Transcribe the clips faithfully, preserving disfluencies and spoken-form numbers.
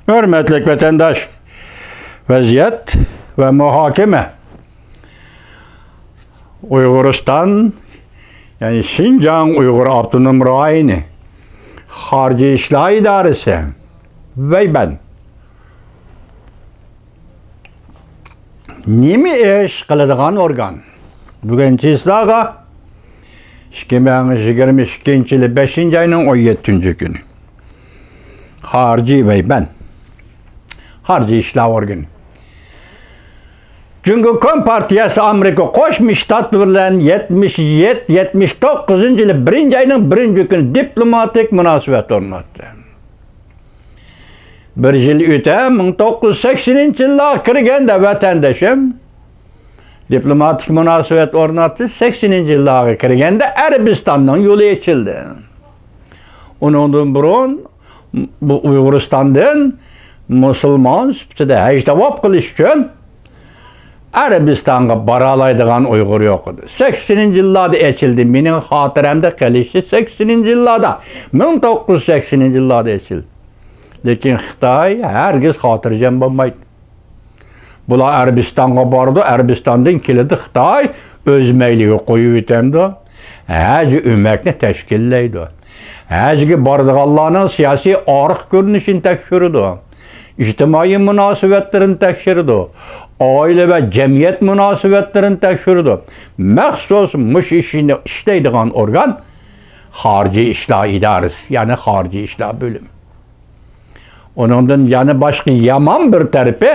ھۆرمەتلىك ۋەتەنداش، ۋەزىيەت ۋە مۇھاكىمە. ئۇيغۇرىستان، يەنى شىنجاڭ ئۇيغۇر ئاپتونوم رايونى خارىجىي ئىشلار ئىدارىسى، ۋەيبەن، نېمە ئىش قىلىدىغان ئورگان؟ بۈگۈن چىسلاغا ئىككى مىڭ يىگىرمە ئىككىنچى يىلى بەشىنچى ئاينىڭ ئون يەتتىنچى كۈنى. خارىجىي ۋەيبەن، خارىجىي ئىشلار ئورگىنى. جۇڭگو كومپارتىيەسى ئامېرىكا قوشما شتاتلىرى بىلەن يەتمىش يەتتە، يەتمىش توققۇزىنچى يىلى بىرىنچى ئاينىڭ بىرىنچى كۈنى دىپلوماتىك مۇناسىۋەت ئورناتتى. بىر يىل ئۆتە، مىڭ توققۇز يۈز سەكسىنىنچى يىللارغا كىرگەندە ۋەتەندىشىم دىپلوماتىك مۇناسىۋەت ئورناتتى. سەكسىنىنچى يىللارغا كىرگەندە ئەرەبىستاننىڭ يولى ئېچىلدى. ئۇنىڭدىن بۇرۇن بۇ ئۇيغۇرىستاندىن مۇسۇلمان سۈپىتىدە ھەج تاۋاپ قىلىش ئۈچۈن ئەرەبىستانغا بارالايدىغان ئۇيغۇر يوق ئىدى. سەكسىنىنچى يىللاردا ئېچىلدى. مېنىڭ خاتىرەمدە قېلىشى سەكسىنىنچى يىللاردا، مىڭ توققۇز يۈز سەكسىنىنچى يىللاردا ئېچىلدى. لېكىن خىتاي ھەرگىز خاتىرجەم بولمايدۇ. بۇلار ئەرەبىستانغا بارىدۇ، ئەرەبىستاندىن كېلىدۇ، خىتاي ئۆز مەيلىگە قويۇۋېتەمدۇ، ھەج ئۆمەكنى تەشكىللەيدۇ. ھەجگە بارىدىغانلارنىڭ سىياسىي ئارقا كۆرۈنۈشىنى تەكشۈرىدۇ، ئىجتىمائىي مۇناسىۋەتلىرىنى تەكشۈرىدۇ، ئائىلە ۋە جەمئىيەت مۇناسىۋەتلىرىنى تەكشۈرىدۇ. مەخسۇس مۇشۇ ئىشنى ئىشلەيدىغان ئورگان خارىجىي ئىشلار ئىدارىسى، يەنى خارىجىي ئىشلار بۆلۈمى. ئۇنىڭدىن يەنە باشقا يامان بىر تەرىپى،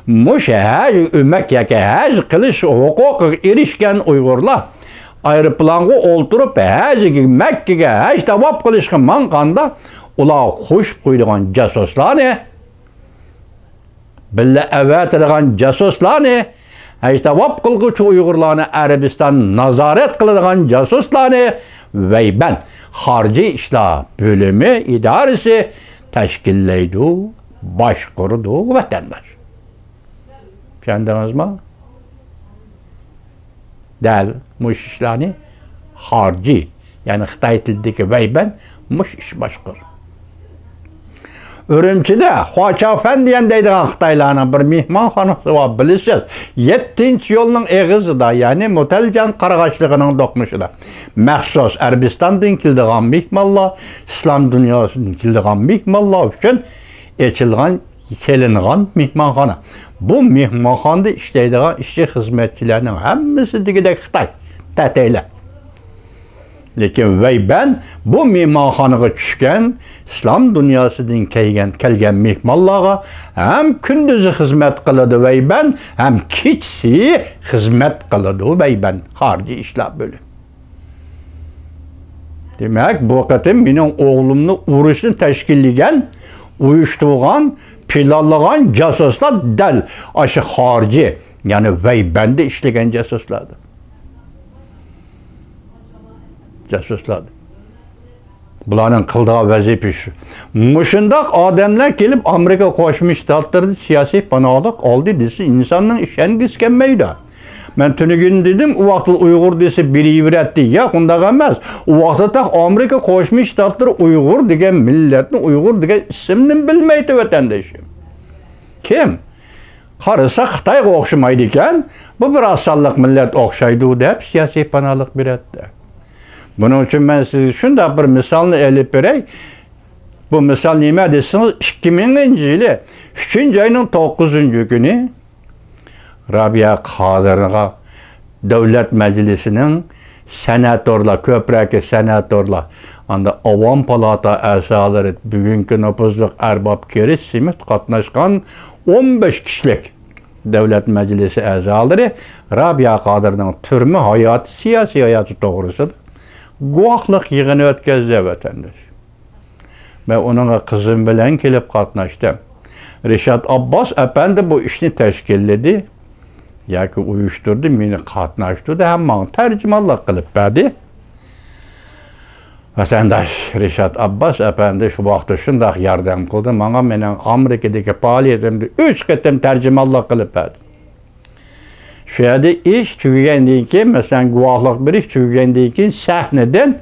مۇشۇ ھەج ئۆمەك ياكى ھەج قىلىش ھوقۇقىغا ئېرىشكەن ئۇيغۇرلار ئايروپىلانغا ئولتۇرۇپ، ھەجگە، مەككىگە ھەج تاۋاپ قىلىشقا ماڭغاندا، ئۇلارغا قوشۇپ قويىدىغان جاسۇسلارنى، بىللە ئەۋەتىدىغان جاسۇسلارنى، ھەج تاۋاپ قىلغۇچى ئۇيغۇرلارنى ئەرەبىستان نازارەت قىلىدىغان جاسۇسلارنى ۋەيبەن، خارىجىي ئىشلار بۆلۈمى ئىدارىسى تەشكىللەيدۇ، باشقۇرىدۇ، ۋەتەنداش. چۈشەندىڭىزمۇ؟ دەل مۇشۇ ئىشلارنى خارىجىي، يەنى خىتاي تىلىدىكى ۋەيبەن مۇشۇ ئىش باشقۇرىدۇ. ئۈرۈمچىدە خۇاچاۋفەن دېگەن دەيدىغان خىتايلارنىڭ بىر مېھمانخانىسى بار، بىلىسىز. يەتتىنچى يولنىڭ ئېغىزىدا، يەنى مۇتەلجان قارىغاچلىقىنىڭ دوقمۇشىدا مەخسۇس ئەرەبىستاندىن كېلىدىغان مېھمانلار، ئىسلام دۇنياسىدىن كېلىدىغان مېھمانلار ئۈچۈن ئېچىلغان، سېلىنغان مېھمانخانا. بۇ مېھمانخانىدا ئىشلەيدىغان ئىشچى خىزمەتچىلەرنىڭ ھەممىسى دېگۈدەك خىتاي، تەتەيلەر. لېكىن ۋەيبەن بۇ مېھمانخانىغا چۈشكەن ئىسلام دۇنياسىدىن كەلگەن، كەلگەن مېھمانلارغا ھەم كۈندۈزى خىزمەت قىلىدۇ ۋەيبەن، ھەم كېچىسى خىزمەت قىلىدۇ ۋەيبەن، خارىجىي ئىشلار بۆلۈمى. دېمەك، بۇ قېتىم مېنىڭ ئوغلۇمنى ئۇرۇشنى تەشكىللىگەن، ئۇيۇشتۇرغان، پىلانلىغان جاسۇسلار دەل ئاشۇ خارىجىي، يەنى ۋەيبەندە ئىشلىگەن جاسۇسلاردۇر. جاسۇسلاردۇر. بۇلارنىڭ قىلىدىغان ۋەزىپىسى شۇ. مۇشۇنداق ئادەملەر كېلىپ، ئامېرىكا قوشما شتاتلىرىدا سىياسىي پاناھلىق ئالدى دېسە، ئىنساننىڭ ئىشەنگۈسى كەلمەيدۇ. مەن تۈنۈگۈن دېدىم، ئۇ ۋاقىتتا ئۇيغۇر دېسە بېرىۋېرەتتى. ياق، ئۇنداق ئەمەس. ئۇ ۋاقىتتا تېخى ئامېرىكا قوشما شتاتلىرى ئۇيغۇر دېگەن مىللەتنى، ئۇيغۇر دېگەن ئىسىمنى بىلمەيتتى، ۋەتەندىشىم. كىم؟ قارىسا خىتايغا ئوخشىمايدىكەن، بۇ بىر ئاز سانلىق مىللەت ئوخشايدۇ دەپ سىياسىي پاناھلىق بېرەتتى. بۇنىڭ ئۈچۈن مەن سىزگە شۇنداق بىر مىسالنى ئېلىپ بېرەي. بۇ مىسال نېمە دېسىڭىز، ئىككى مىڭىنچى يىلى ئۈچىنچى ئاينىڭ توققۇزىنچى كۈنى رابىيە قادىرغا دۆلەت مەجلىسىنىڭ سېناتورلار، كۆپرەكى سېناتورلار، ئاندا ئاۋام پالاتا ئەزالىرى، بۈگۈنكى نوپۇزلۇق ئەرباب كىرىس سىمىت قاتناشقان ئون بەش كىشىلىك دۆلەت مەجلىسى ئەزالىرى رابىيە قادىرنىڭ تۈرمە ھاياتى، سىياسىي ھاياتى توغرىسىدا گۇۋاھلىق يىغىنى ئۆتكۈزدى، ۋەتەنداش. مەن ئۇنىڭغا قىزىم بىلەن كېلىپ قاتناشتىم. رىشات ئابباس ئەپەندى بۇ ئىشنى تەشكىللىدى ياكى ئۇيۇشتۇردى، مېنى قاتناشتۇردى ھەم ماڭا تەرجىمانلىق قىلىپ بەردى. ۋەتەنداش رىشات ئابباس ئەپەندى شۇ ۋاقىتتا شۇنداق ياردەم قىلدى ماڭا، مېنىڭ ئامېرىكىدىكى پائالىيىتىمدە ئۈچ قېتىم تەرجىمانلىق قىلىپ بەردى. شۇ يەردە ئىش تۈگىگەندىن كېيىن، مەسىلەن، گۇۋاھلىق بېرىش تۈگىگەندىن كېيىن سەھنىدىن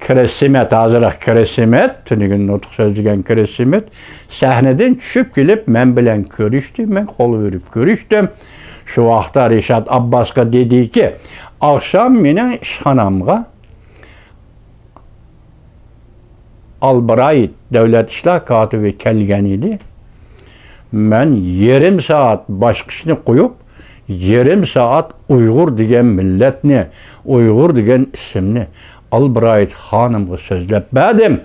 كرېسسىمېت، ھازىرراق كرېسسىمېت، تۈنۈگۈن نۇتۇق سۆزلىگەن كرېسسىمېت سەھنىدىن چۈشۈپ كېلىپ، مەن بىلەن كۆرۈشتى، مەن قول بېرىپ كۆرۈشتۈم. شۇ ۋاقىتتا رىشات ئابباسقا دېدىكى، ئاخشام مېنىڭ ئىشخانامغا ئالبرايت دۆلەت ئىشلار كاتىپى كەلگەن ئىدى. مەن يېرىم سائەت باشقا ئىشنى قويۇپ، يېرىم سائەت ئۇيغۇر دېگەن مىللەتنى، ئۇيغۇر دېگەن ئىسىمنى ئالبرايت خانىمغا سۆزلەپ بەردىم.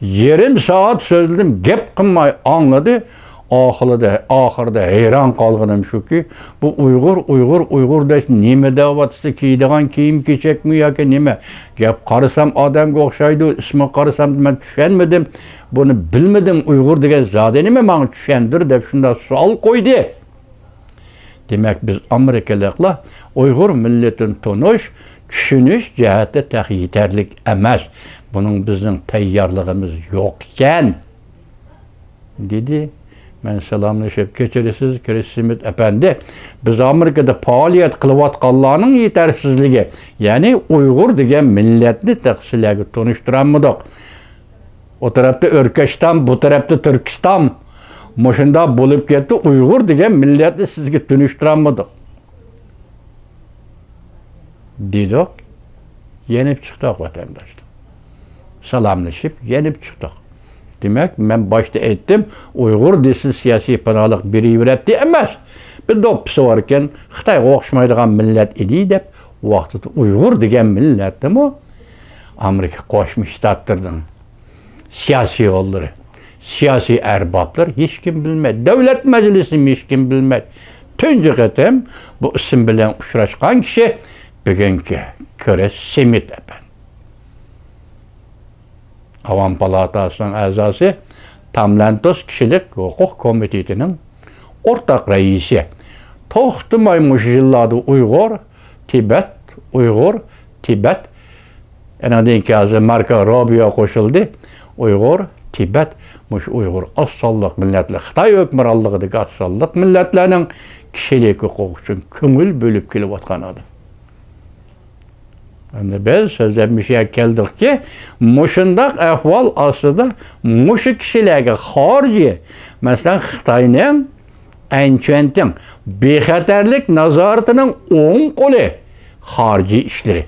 يېرىم سائەت سۆزلىدىم، گەپ قىلماي ئاڭلىدى. ئاخىرىدا، ئاخىرىدا ھەيران قالغىنىم شۇكى، بۇ ئۇيغۇر، ئۇيغۇر، ئۇيغۇر دەش نېمە دەۋاتىسى، كىيىدىغان كىيىم-كېچەكمۇ ياكى نېمە؟ گەپ قارىسام ئادەمگە ئوخشايدۇ، ئىسمىغا قارىسام مەن چۈشەنمىدىم. بۇنى بىلمىدىم، ئۇيغۇر دېگەن زادى نېمە، ماڭا چۈشەندۈر دەپ شۇنداق سوئال قويدى. دېمەك، بىز ئامېرىكىلىقلار ئۇيغۇر مىللىتىنى تونۇش، چۈشىنىش جەھەتتە تېخى يېتەرلىك ئەمەس. بۇنىڭ بىزنىڭ تەييارلىقىمىز يوق ئىكەن، دېدى. مەن سالاملىشىپ، كەچۈرىسىز، كرېسسىمېت ئەپەندى، بىز ئامېرىكىدا پائالىيەت قىلىۋاتقانلارنىڭ يېتەرسىزلىكى، يەنى ئۇيغۇر دېگەن مىللەتنى تېخى سىلەرگە تونۇشتۇرالمىدۇق. ئۇ تەرەپتە ئۆركەشتان، بۇ تەرەپتە تۈركىستان. مۇشۇنداق بولۇپ كەتتى، ئۇيغۇر دېگەن مىللەتنى سىزگە تونۇشتۇرالمىدۇق، دېدۇق. يېنىپ چىقتۇق، ۋەتەنداشلار. سالاملىشىپ يېنىپ چىقتۇق. دېمەك، مەن باشتا ئېيتتىم، ئۇيغۇر دېسە سىياسىي پاناھلىق بېرىۋېرەتتى ئەمەس. بىر دوپپىسى باركەن، خىتايغا ئوخشىمايدىغان مىللەت ئىدى دەپ، ۋاقتىدا ئۇيغۇر دېگەن مىللەتنىمۇ ئامېرىكا قوشما شتاتلىرىنىڭ سىياسىيونلىرى، سىياسىي ئەربابلار ھېچكىم بىلمەيدۇ. دۆلەت مەجلىسىمۇ ھېچكىم بىلمەيدۇ. تۇنجى قېتىم بۇ ئىسىم بىلەن ئۇچراشقان كىشى بۈگۈنكى كرېس سمىت ئەپەندى. ئاۋام پالاتاسىنىڭ ئەزاسى، تام لانتوس كىشىلىك ھوقۇق كومىتېتىنىڭ ئورتاق رەئىسى. توختىماي مۇشۇ يىللاردا ئۇيغۇر، تىبەت، ئۇيغۇر، تىبەت. ئەنىڭدىن كېيىن ھازىر ماركو روبىيو قوشۇلدى. ئۇيغۇر، تىبەت، مۇشۇ ئۇيغۇر ئاز سانلىق مىللەتلەر، خىتاي ھۆكۈمرانلىقىدىكى ئاز سانلىق مىللەتلەرنىڭ كىشىلىك ھوقۇقى ئۈچۈن كۆڭۈل بۆلۈپ كېلىۋاتقان ئادەم. ئەمدى بىز سۆزلەپ مۇشۇ يەرگە كەلدۇقكى، مۇشۇنداق ئەھۋال ئاستىدا مۇشۇ كىشىلەرگە خارجى، مەسىلەن، خىتاينىڭ ئەنچۈەنتىڭ بىخەتەرلىك نازارىتىنىڭ ئوڭ قولى خارجى ئىشلىرى.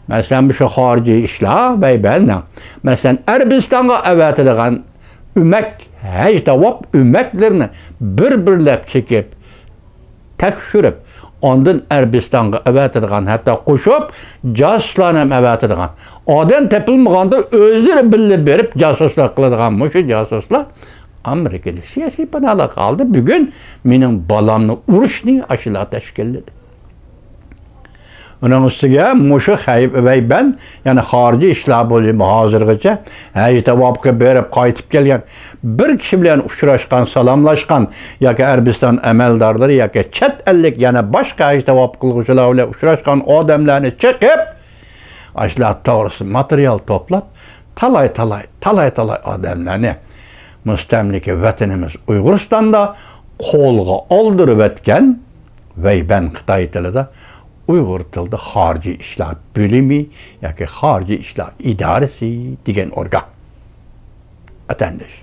مەسىلەن، مۇشۇ خارجى ئىشلار ۋەيبەننىڭ، مەسىلەن، ئەرەبىستانغا ئەۋەتىدىغان ئۆمەك، ھەج تاۋاپ ئۆمەكلىرىنى بىر-بىرلەپ چېكىپ، تەكشۈرۈپ، ئاندىن ئەرەبىستانغا ئەۋەتىدىغان، ھەتتا قوشۇپ جاسۇسلارنى ھەم ئەۋەتىدىغان، ئادەم تېپىلمىغاندا ئۆزلىرى بىللە بېرىپ جاسۇسلىق قىلىدىغان مۇشۇ جاسۇسلار ئامېرىكىدا سىياسىي پاناھلىق ئالدى. بۈگۈن مېنىڭ بالامنى ئۇرۇشنى ئاشۇلار تەشكىللىدى. ئۇنىڭ ئۈستىگە مۇشۇ خەي-، ۋەيبەن، يەنى خارىجىي ئىشلار بۆلۈمى ھازىرغىچە ھەج تاۋاپقا بېرىپ قايتىپ كەلگەن بىر كىشى بىلەن ئۇچراشقان، سالاملاشقان ياكى ئەرەبىستان ئەمەلدارلىرى ياكى چەت ئەللىك يەنە باشقا ھەج تاۋاپ قىلغۇچىلار بىلەن ئۇچراشقان ئادەملەرنى چېقىپ، ئاشۇلار توغرىسىدا ماتېرىيال توپلاپ، تالاي-تالاي، تالاي-تالاي ئادەملەرنى مۇستەملىكە ۋەتىنىمىز ئۇيغۇرىستاندا قولغا ئالدۇرۇۋەتكەن ۋەيبەن، خىتاي تىلىدا، ئۇيغۇر تىلىدا خارىجىي ئىشلار بۆلۈمى ياكى خارىجىي ئىشلار ئىدارىسى دېگەن ئورگان. ئەتەندىش.